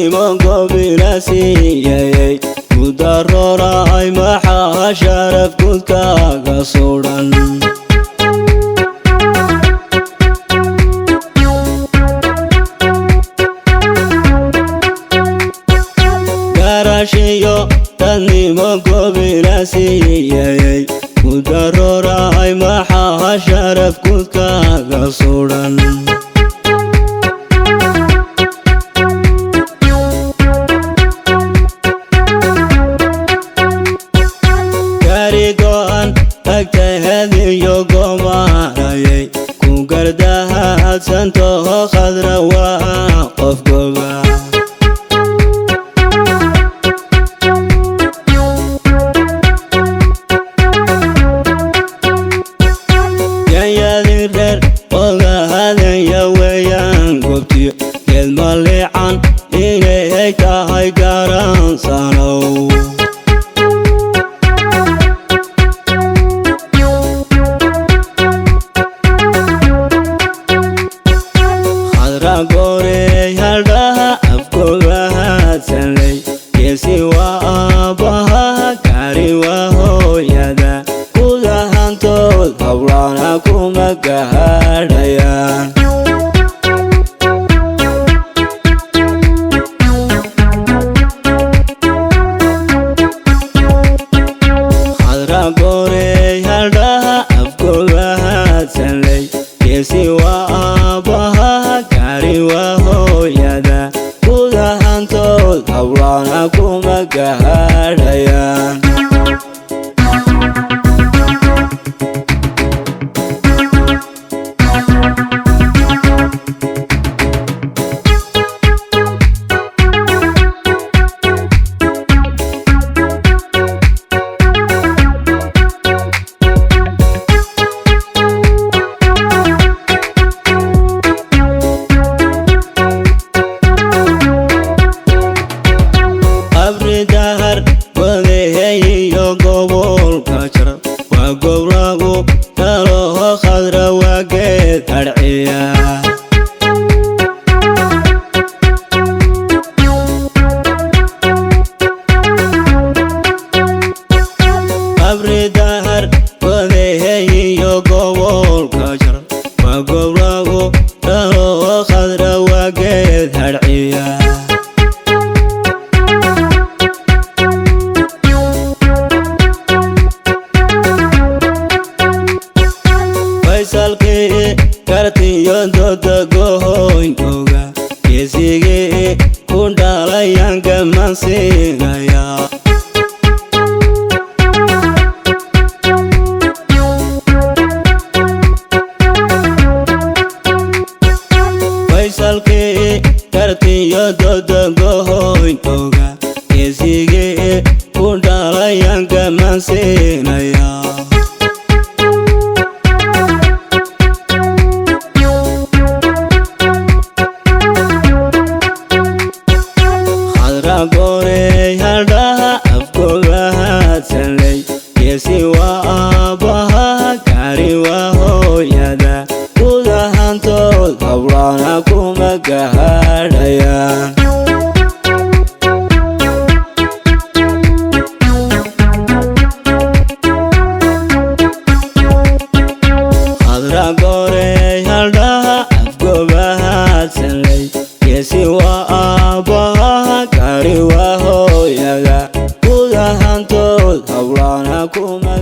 Dadnimo gobila siiyey gudarooraay, maxaa sharaf gudkaaga sudan? Garashiyo dadnimo gobila siiyey gudarooraay, maxaa sharaf gudkaaga sudan? Gaari go'an agtahadiyo gomaarayay ku gardahaadsantaho, Khadra waa qof goba. Yanyadin reer ogahadanya weeyaan, goobtiyo geed maliican inay tahay garansanow. Khadra goorey haldhaha afgobahadsanley, geesi waa aabbaha, gaari waa hooyada, gudahantood howlana kuma gahadhayaan. Khadra goorey haldhaha afgobahadsanley, geesi waa aabbaha, gaari waa hooyada, gudahantood howlana kuma gahadhayaan. Qabri Dahar godeheyiyo gobolka jar waa goob lagu dhaloho, Khadra waa geed hadhciya. Qabri Dahar godeheyiyo gobolka jar waa goob lagu dhaloho, Khadra waa geed hadhciya. Faysalkii kartiyo dooda gohoynkooga, geesigii ku dhalayaan gamansiinaya. Faysalkii kartiyo dooda gohoynkooga, geesigii ku dhalayaan gamansiinaya. Khadra goorey haldhaha afgobahadsanley, geesi waa aabbaha, gaari waa hooyada, gudahantood howlana kuma gahadhayaan. Khadra goorey haldhaha afgobahadsanley, geesi waa aabbaha, gaari waa hooyada, gudahantood howlana kuma.